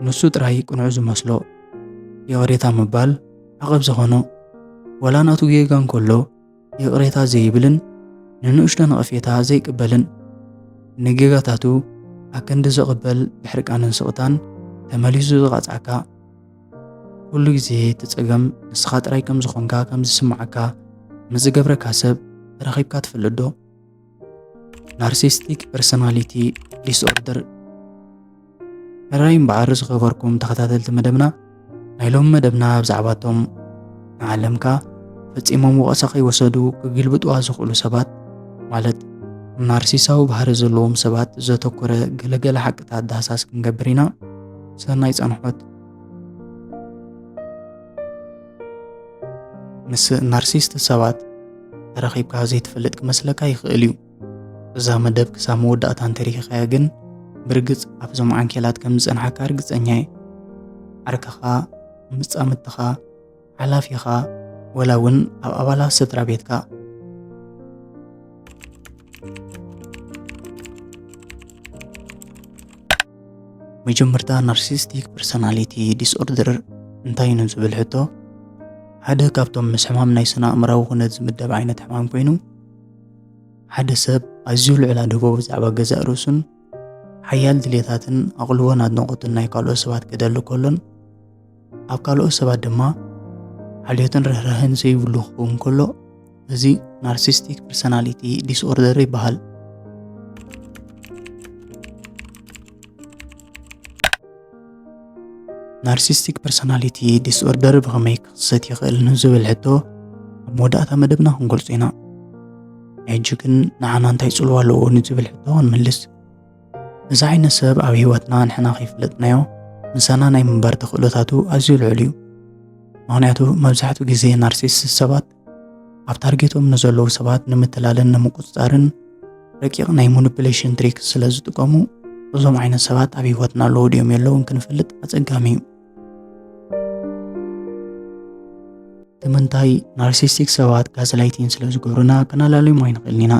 ንሱ ጥራይ ቅኑዕ ዝመስሎ። ይቕሬታ ምባል ዓቐብ ዝኾኖ፣ ወላ ናቱ ጌጋ እንከሎ ይቕሬታ ዘይብልን ንንእሽቶ ነቐፌታ ዘይቅበልን፣ ንጌጋታቱ ኣክንዲ ዝቕበል ብሕርቃንን ስቕታን ተመሊሱ ዝቐጽዓካ፣ ኩሉ ግዜ እቲ ጸገም ንስኻ ጥራይ ከም ዝኾንካ ከም ዝስምዓካ ምስ ዝገብረካ ሰብ ተራኺብካ ትፈልጥ ዶ? ናርሲስቲክ ፐርሶናሊቲ ዲስኦርደር። ሕራይ እምበኣር ዝኸበርኩም ተኸታተልቲ መደብና፣ ናይ ሎሚ መደብና ብዛዕባ እቶም ንዓለምካ ፈጺሞም ወቐሳ ከይወሰዱ ክግልብጥዋ ዝኽእሉ ሰባት፣ ማለት ናርሲሳዊ ባህሪ ዘለዎም ሰባት ዘተኮረ ገለገለ ሓቅታት ዳህሳስ ክንገብር ኢና። ሰናይ ጻንሖት። ምስ ናርሲስት ሰባት ተራኺብካ ዘይትፈልጥ ክመስለካ ይኽእል እዩ። እዛ መደብ ክሳብ መወዳእታ እንተሪኺኻያ ግን፣ ብርግጽ ኣብዞም ዓንኬላት ከም ዝጸንሓካ ርግጸኛ እየ። ዓርክኻ፣ መጻምድትኻ፣ ሓላፊኻ፣ ወላ እውን ኣብ ኣባላት ስድራ ቤትካ። መጀመርታ፣ ናርሲስቲክ ፐርሶናሊቲ ዲስኦርደር እንታይ እዩ ንዝብል ሕቶ፣ ሓደ ካብቶም ምስ ሕማም ናይ ስነ ኣእምራዊ ኩነት ዝምደብ ዓይነት ሕማም ኮይኑ፣ ሓደ ሰብ ኣዝዩ ልዑል ኣድህቦ ብዛዕባ ገዛእ ርእሱን ሓያል ድሌታትን ኣቕልቦን ኣድናቖትን ናይ ካልኦት ሰባት ክደሊ ከሎን ኣብ ካልኦት ሰባት ድማ ሓልዮትን ርህራህን ዘይብሉ ክኸውን ከሎ፣ እዚ ናርሲስቲክ ፐርሶናሊቲ ዲስኦርደር ይበሃል። ናርሲስቲክ ፐርሶናሊቲ ዲስኦርደር ብኸመይ ክኽሰት ይኽእል ንዝብል ሕቶ ኣብ መወዳእታ መደብና ክንገልጾ ኢና። ሕጂ ግን ንዓና እንታይ ጽልዋ ኣለዎ ንዝብል ሕቶ ክንምልስ። እዚ ዓይነት ሰብ ኣብ ህይወትና ንሕና ከይፈለጥናዮ ምሳና ናይ ምንባር ተኽእሎታቱ ኣዝዩ ልዑል እዩ። ምኽንያቱ መብዛሕትኡ ግዜ ናርሲስት ሰባት ኣብ ታርጌቶም ንዘለዉ ሰባት ንምትላልን ንምቁጽጻርን ረቂቕ ናይ ማኒፑሌሽን ትሪክ ስለ ዝጥቀሙ፣ እዞም ዓይነት ሰባት ኣብ ህይወትና ኣለዉ ድዮም የለውን ክንፈልጥ ኣጸጋሚ እዩ። እቲ ምንታይ፣ ናርሲስቲክ ሰባት ጋዝላይቲን ስለ ዝገብሩና ከነላልዮም ኣይንኽእልን ኢና።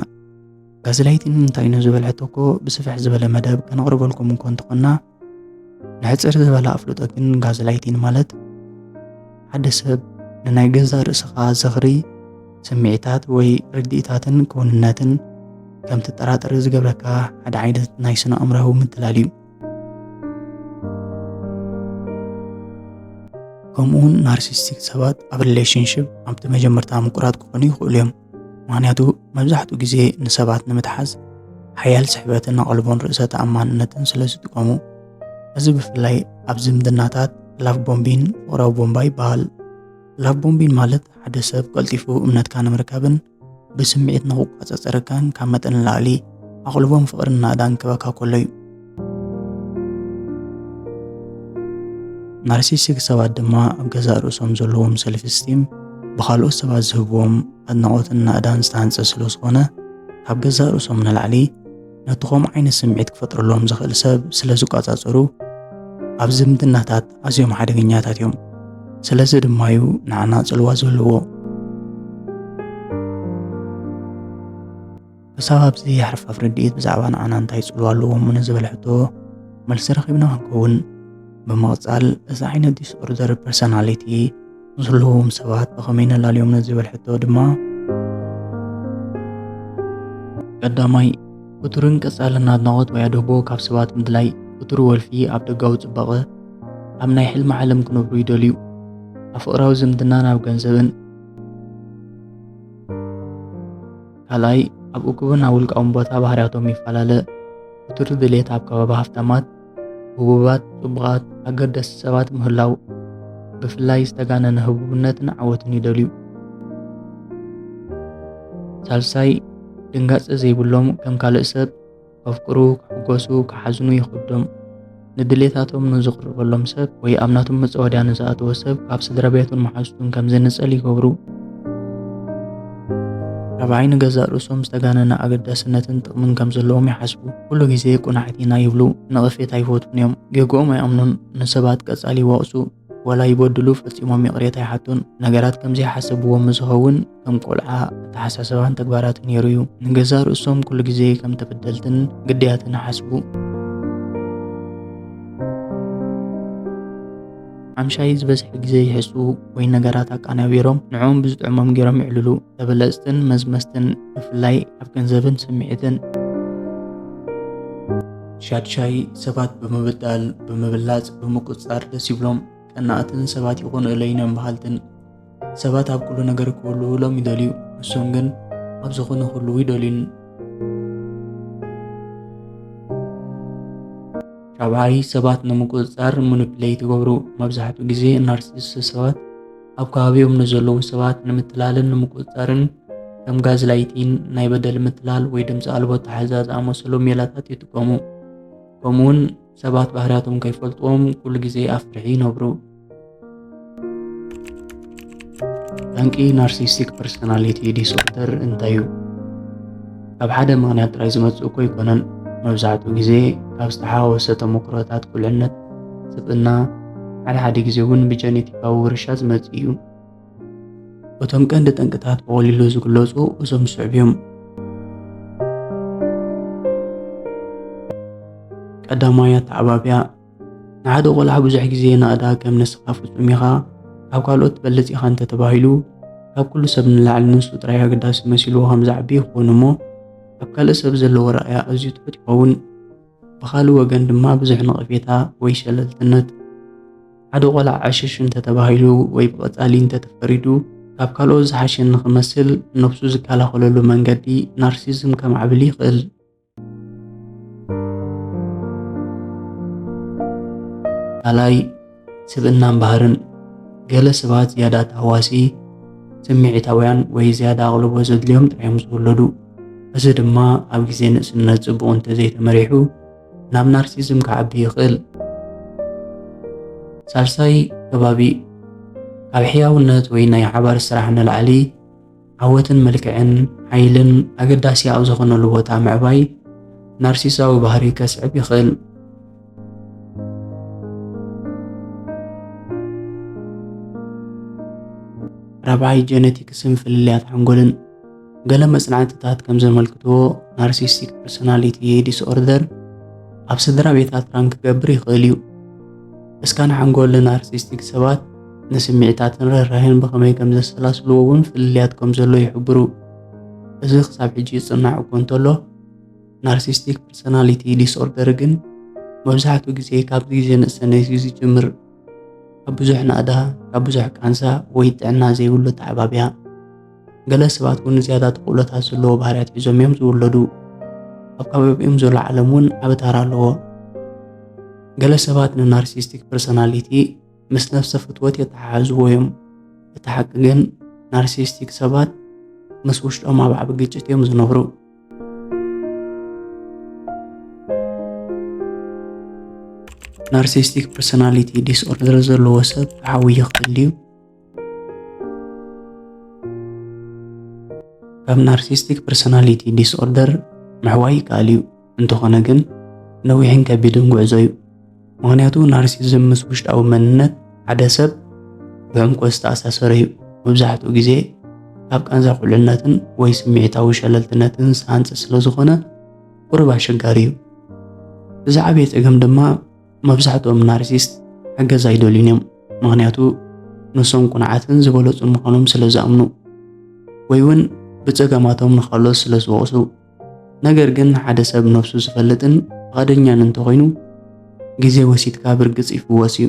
ጋዝላይቲን እንታይ እዩ ንዝብል ሕቶ እኮ ብስፍሕ ዝበለ መደብ ከነቕርበልኩም እኮ እንተኾንና፣ ንሕጽር ዝበለ ኣፍልጦ ግን፣ ጋዝላይቲን ማለት ሓደ ሰብ ንናይ ገዛእ ርእስኻ ዝኽሪ፣ ስምዒታት ወይ ርድኢታትን ክውንነትን ከም ትጠራጠር ዝገብረካ ሓደ ዓይነት ናይ ስነ ኣእምራዊ ምትላል እዩ። ከምኡውን ናርሲስቲክ ሰባት ኣብ ሪሌሽንሽፕ ኣብቲ መጀመርታ ምቁራት ክኾኑ ይኽእሉ እዮም። ምኽንያቱ መብዛሕትኡ ግዜ ንሰባት ንምትሓዝ ሓያል ስሕበትን ኣቓልቦን ርእሰ ተኣማንነትን ስለ ዝጥቀሙ። እዚ ብፍላይ ኣብ ዝምድናታት ላቭ ቦምቢን ፍቕራዊ ቦምባ ይበሃል። ላቭ ቦምቢን ማለት ሓደ ሰብ ቀልጢፉ እምነትካ ንምርካብን ብስምዒት ንኽቆጻጸረካን ካብ መጠን ንላዕሊ ኣቓልቦን ፍቕርን ናእዳን ክበካ ከሎ እዩ። ናርሲስቲክ ሰባት ድማ ኣብ ገዛእ ርእሶም ዘለዎም ሰልፍ ስቲም ብኻልኦት ሰባት ዝህብዎም ኣድናቖትን ናእዳን ዝተሃንጸ ስለ ዝኾነ፣ ካብ ገዛእ ርእሶም ንላዕሊ ነቲ ከምኡ ዓይነት ስምዒት ክፈጥረሎም ዝኽእል ሰብ ስለ ዝቆጻጸሩ፣ ኣብ ዝምድናታት ኣዝዮም ሓደገኛታት እዮም። ስለዚ ድማ እዩ ንዓና ጽልዋ ዘለዎ። ክሳብ ኣብዚ ሓርፋፍ ርድኢት ብዛዕባ ንዓና እንታይ ጽልዋ ኣለዎም ንዝብል ሕቶ መልሲ ረኺብና ክንከውን፣ ብምቕጻል እዚ ዓይነት ዲስኦርደር ፐርሶናሊቲ ዘለዎም ሰባት ብኸመይ ነላልዮም ንዝብል ሕቶ ድማ፣ ቀዳማይ፣ ክቱርን ቀጻልን ኣድናቖት ወይ ኣድህቦ ካብ ሰባት ምድላይ። ክቱር ወልፊ ኣብ ደጋዊ ጽባቐ፣ ኣብ ናይ ሕልሚ ዓለም ክነብሩ ይደልዩ። ኣብ ፍቕራዊ ዝምድናን ኣብ ገንዘብን። ካልኣይ፣ ኣብ እኩብን ኣብ ውልቃውን ቦታ ባህርያቶም ይፈላለ። ክቱር ድሌት ኣብ ከባቢ ሃፍታማት፣ ህቡባት፣ ጽቡቓት፣ ኣገደስቲ ሰባት ምህላው፣ ብፍላይ ዝተጋነነ ህቡብነትን ዓወትን ይደልዩ። ሳልሳይ፣ ድንጋጸ ዘይብሎም፣ ከም ካልእ ሰብ ከፍቅሩ፣ ክሕጎሱ፣ ክሓዝኑ ይኸብዶም። ንድሌታቶም ንዝቕርበሎም ሰብ ወይ ኣብ ናቶም መጸወድያ ንዝኣተወ ሰብ ካብ ስድራ ቤቱን መሓዙቱን ከም ዝንጸል ይገብሩ። ራብዓይ፣ ንገዛእ ርእሶም ዝተጋነነ ኣገዳስነትን ጥቕምን ከም ዘለዎም ይሓስቡ። ኩሉ ግዜ ቁናዕት ኢና ይብሉ፣ ነቐፌታ ኣይፈትዉን እዮም። ጌግኦም ኣይኣምኑን፣ ንሰባት ቀጻሊ ይወቕሱ፣ ወላ ይበድሉ ፈጺሞም ይቕሬታ ኣይሓቱን። ነገራት ከም ዘይሓሰብዎ ምስ ዝኸውን ከም ቆልዓ ኣተሓሳስባን ተግባራትን የርእዩ። ንገዛእ ርእሶም ኩሉ ግዜ ከም ተበደልትን ግዳያትን ይሓስቡ። ኣብ ሻሂ ዝበዝሐ ግዜ ይሕስዉ ወይ ነገራት ኣቃናቢሮም ንዕኦም ብዝጥዕሞም ገይሮም ይዕልሉ። ተበለጽትን መዝመዝትን፣ ብፍላይ ኣብ ገንዘብን ስምዒትን። ሻድሻይ ሰባት ብምብዳል፣ ብምብላጽ፣ ብምቁጽጻር ደስ ይብሎም። ቀናእትን ሰባት ይኹኑ እለይኖም በሃልትን። ሰባት ኣብ ኩሉ ነገር ክህልዉሎም ይደልዩ፣ ንሶም ግን ኣብ ዝኾነ ክህልዉ ይደልዩን። ሻብዓይ ሰባት ንምቁጽጻር ሙኒፕሌት ይገብሩ። መብዛሕትኡ ግዜ ናርሲሲስት ሰባት ኣብ ከባቢኦም ንዘለዉ ሰባት ንምትላልን ንምቁጽጻርን ከም ጋዝላይቲን፣ ናይ በደል ምትላል ወይ ድምጺ ኣልቦ ኣተሓዛ ዝኣመሰሉ ሜላታት ይጥቀሙ። ከምኡውን ሰባት ባህርያቶም ከይፈልጥዎም ኩሉ ግዜ ኣብ ፍርሒ ይነብሩ። ጠንቂ ናርሲስቲክ ፐርሶናሊቲ ዲስኦርደር እንታይ እዩ? ካብ ሓደ ምኽንያት ጥራይ ዝመጽእ እኮ ኣይኮነን። መብዛሕትኡ ግዜ ካብ ዝተሓዋወሰ ተመክሮታት ቁልዕነት፣ ስብእና፣ ሓደ ሓደ ግዜ እውን ብጀኔቲካዊ ውርሻ ዝመጽእ እዩ። እቶም ቀንዲ ጠንቅታት ብቐሊሉ ዝግለጹ እዞም ዝስዕቡ እዮም። ቀዳማይ ኣተዓባብያ። ንሓደ ቆልዓ ብዙሕ ግዜ ናእዳ ከም ንስኻ ፍጹም ኢኻ፣ ካብ ካልኦት ትበልጽ ኢኻ እንተተባሂሉ፣ ካብ ኩሉ ሰብ ንላዕሊ ንሱ ጥራይ ኣገዳሲ መሲልዎ ከም ዝዓቢ ይኸውን እሞ፣ ኣብ ካልእ ሰብ ዘለዎ ረኣያ ኣዝዩ ትሑት ይኸውን። ብኻልእ ወገን ድማ ብዙሕ ነቐፌታ ወይ ሸለልትነት። ሓደ ቆልዓ ዕሽሽ እንተተባሂሉ ወይ ብቐጻሊ እንተተፈሪዱ፣ ካብ ካልኦት ዝሓሸ ንኽመስል ነብሱ ዝከላኸለሉ መንገዲ ናርሲዝም ከማዕብል ይኽእል። ካልኣይ፣ ስብእናን ባህርን። ገለ ሰባት ዝያዳ ተሃዋሲ፣ ስምዒታውያን ወይ ዝያዳ ኣቕልቦ ዘድልዮም ጥራይ እዮም ዝውለዱ። እዚ ድማ ኣብ ግዜ ንእስነት ጽቡቕ እንተዘይተመሪሑ ናብ ናርሲዝም ክዓቢ ይኽእል። ሳልሳይ፣ ከባቢ። ካብ ሕያውነት ወይ ናይ ሓባር ስራሕ ንላዕሊ ዓወትን መልክዕን ሓይልን ኣገዳሲ ኣብ ዝኾነሉ ቦታ ምዕባይ ናርሲሳዊ ባህሪ ከስዕብ ይኽእል። ራብዓይ፣ ጀነቲክስን ፍልልያት ሓንጎልን። ገለ መጽናዕትታት ከም ዘመልክትዎ፣ ናርሲስቲክ ፐርሶናሊቲ ዲስኦርደር ኣብ ስድራ ቤታት ራንክ ክገብር ይኽእል እዩ። እስካን ሓንጎል ንናርሲስቲክ ሰባት ንስምዒታትን ርህራሄን ብኸመይ ከም ዘሰላስልዎ እውን ፍልልያት ከም ዘሎ ይሕብሩ። እዚ ክሳብ ሕጂ ይጽናዕ እኮ እንተሎ፣ ናርሲስቲክ ፐርሶናሊቲ ዲስኦርደር ግን መብዛሕትኡ ግዜ ካብዚ ግዜ ንእሰነት እዩ ዝጅምር። ካብ ብዙሕ ናእዳ፣ ካብ ብዙሕ ቃንዛ ወይ ጥዕና ዘይብሉ ኣተዓባብያ። ገለ ሰባት እውን ዝያዳ ተኽእሎታት ዘለዎ ባህርያት ሒዞም እዮም ዝውለዱ። ኣብ ከባቢኦም ዘሎ ዓለም እውን ዓቢ ተራ ኣለዎ። ገለ ሰባት ንናርሲስቲክ ፐርሶናሊቲ ምስ ነፍሰ ፍትወት የተሓሕዝዎ እዮም። እቲ ሓቂ ግን፣ ናርሲስቲክ ሰባት ምስ ውሽጦም ኣብ ዓቢ ግጭት እዮም ዝነብሩ። ናርሲስቲክ ፐርሶናሊቲ ዲስኦርደር ዘለዎ ሰብ ክሓዊ ይኽእል ድዩ? ካብ ናርሲስቲክ ፐርሶናሊቲ ዲስኦርደር ምሕዋይ ይከኣል እዩ። እንተኾነ ግን፣ ነዊሕን ከቢድን ጉዕዞ እዩ። ምኽንያቱ፣ ናርሲዝም ምስ ውሽጣዊ መንነት ሓደ ሰብ ብዕምቆት ዝተኣሳሰረ እዩ። መብዛሕትኡ ግዜ፣ ካብ ቃንዛ ቁልዕነትን ወይ ስምዒታዊ ሸለልትነትን ዝተሃንጸ ስለ ዝኾነ፣ ቁሩብ ኣሸጋሪ እዩ። እዚ ዓብየ ጸገም ድማ፣ መብዛሕትኦም ናርሲስት ሓገዝ ኣይደልዩን እዮም። ምኽንያቱ፣ ንሶም ቁኑዓትን ዝበለጹን ምዃኖም ስለ ዝኣምኑ፣ ወይ እውን ብጸገማቶም ንኻልኦት ስለ ዝወቕሱ። ነገር ግን፣ ሓደ ሰብ ነብሱ ዝፈልጥን ፍቓደኛን እንተኾይኑ፣ ግዜ ወሲድካ ብርግጽ ይፍወስ እዩ።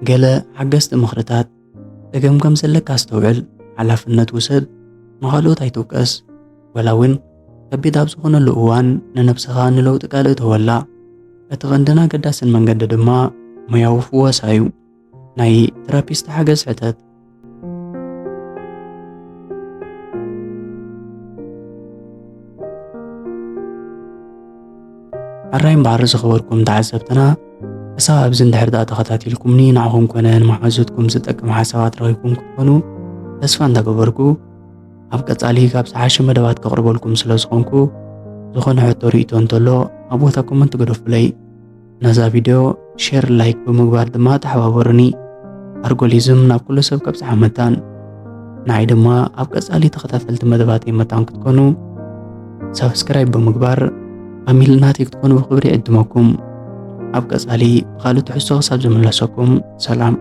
ገለ ሓገዝቲ ምኽርታት። ጸገም ከም ዘለካ ኣስተውዕል፣ ሓላፍነት ውሰድ፣ ንኻልኦት ኣይትውቀስ። ወላ እውን ከቢድ ኣብ ዝኾነሉ እዋን፣ ንነብስኻ ንለውጢ ካልእ ተወላ። እቲ ቀንድን ኣገዳስን መንገዲ ድማ ሞያዊ ፍወሳ እዩ። ናይ ተራፒስት ሓገዝ ሕተት። ሕራይ እምበኣር ዝኸበርኩም ተዓዘብትና፣ ክሳብ ኣብዚ እንድሕር ደኣ ተኸታቲልኩምኒ፣ ንዓኹም ኮነ ንመሓዙትኩም ዝጠቅም ሓሳባት ረኺብኩም ክትኮኑ ተስፋ እንዳገበርኩ፣ ኣብ ቀጻሊ ካብ ዝሓሸ መደባት ከቕርበልኩም ስለ ዝኾንኩ፣ ዝኾነ ሕቶ ርእይቶ እንተሎ፣ ኣብ ቦታ ኮመንት ግደፉለይ። ነዛ ቪድዮ ሼር፣ ላይክ ብምግባር ድማ ተሓባበሩኒ። ኣርጎሊዝም ናብ ኩሉ ሰብ ከብጽሓ መታን፣ ንዓይ ድማ ኣብ ቀጻሊ ተኸታተልቲ መደባተይ መታን ክትኮኑ፣ ሳብስክራይብ ብምግባር ፋሚሊ ናተይ ክትኮኑ ብኽብሪ ይዕድመኩም። ኣብ ቀጻሊ ብኻልእ ትሕዝቶ ክሳብ ዝምለሰኩም ሰላም።